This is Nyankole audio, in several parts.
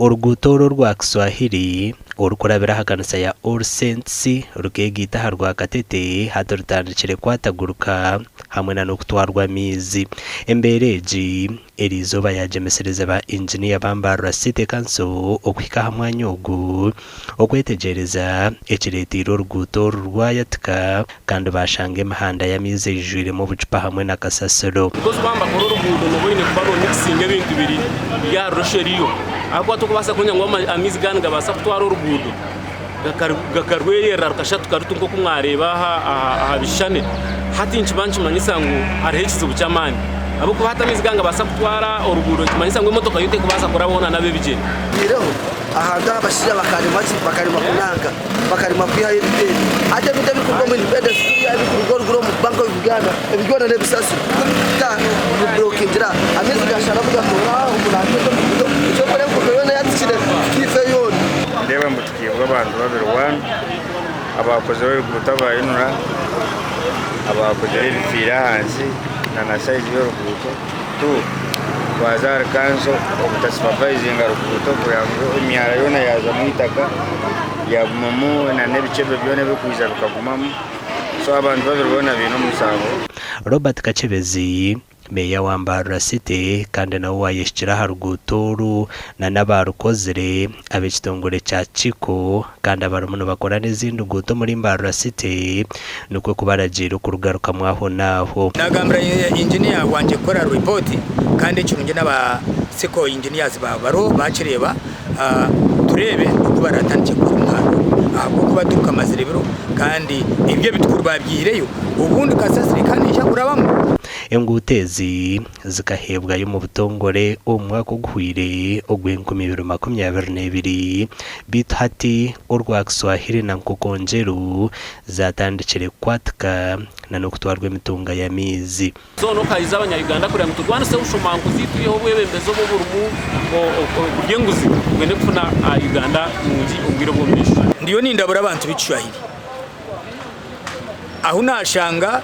Oruguuto oru orwa Kiswahili orukurabira aha kanisa ya All Saints rukeegaita aha rwa Katete hati rutandikire kwataguruka hamwe na n'okutwarwa amaizi. Embeera egi eriizooba yaagyemesereza ba inginiya ba Mbarara City Council okuhika aha mwanya ogu okwetegyereza ekireeteire oruguuto oru rwayatika kandi baashanga emihanda y'amaizi eijwiremu obucupa hamwe na kasasiro. Because waaba nibakora oruguudo nooba oine kuba noomixinga ebintu biri biri aha rurosho eriyo ahabw'okuba torikubaasa kumanya ngu amaizi gaaba nigabaasa kutwara oruguudo gakarwererera rukashatuka ruti nk'oku mwareeba aha bishushani. Hati nikiba nikimanyisa ngu hariho ekizibu ky'amaani ahabw'okuba hati amaizi gaaba nigabaasa kutwara oruguudo nikimanyisa ngu emotoka yo terikubaasa kurabaho n'ab'ebigyere. Ahantu aha abashaija bakarema ki? Bakarema kunanka, bakarema kwihayo ebintu ebi. Hati ebintu ebirikuruga omu Independence kuriya, ebirikuruga oruguru omu Bank of Uganda, ebi byona n'ebisasiro. Ku bikuhika biburokingira aha, amaizi gasharamu gatoora aha omu nanka egi omu nguuto, eky'okora enguuto yoona eyatikire tukiife yoona. Nindeeba ngu tukiibwe abantu babiri one abaakozire oruguuto aba UNRA abaakozire ebifiire ahansi na na sayizi y'oruguuto. Tu Twaza ahari kanso obutasupavizinga ruguuto kureba ngu emyara yoona yaazamu eitaka ryagumamu nana ebicebe byona ebirikwija bikagumamu so abantu babiri boona baine omusango. Robert Kakyebezi, Meeya wa Mbarara City kandi nawe owayehikire aha ruguuto oru na n'abaarukozire ab'ekitongore kya Kiko kandi abarimu nibakora n'ezindi nguuto omuri Mbarara City nikwo kubaragiira okurugarukamu aho n'aho. Nagambira engineer wangye kukora report kandi ekirungi naba civil engineers baaba bariho bakireeba tureebe oku baratandikye kukora omuhanda ogu ahabw'okuba tukamazire ebiro kandi ebyo ebitukuru babyihireyo obundi kasasiro ekaba neija kurabamu. Enguuto ezi zikaheebwayo omu butongore omu mwaka oguhweire ogw'enkumi ibiri 22, beitu hati orwa Kiswahili na Nkokonjeru zatandikire kukwatika na n'okutwarwa emitunga y'amaizi. Zoona okahiza abanya Uganda kureba ngu turwanise obushomankuzi twiheho obwebembezi obu oburimu okurya enguzi tugende kufuna Uganda nungi omu bwire obw'omu maisho. Ndiyo nindabura abantu b'Ekishwahili ahu nashanga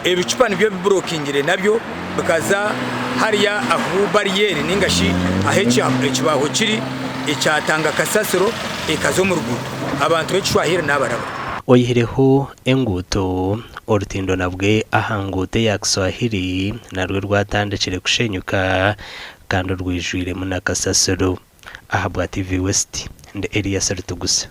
ebicupa nibyo biburokingire nabyo bikaza hariya ahu bariyeri ninga shi ahu ekibaho kiri ekyatanga kasasiro ekaza omu ruguuto. Abantu b'Ekishwahili nabarabura. Oyihireho enguuto, orutindo nabwe aha nguuto eya Kiswahili narwo rwatandikire kushenyuka kandi rwijwiremu na kasasiro. Ahabwa TV West, ndi Elias Rutugusa.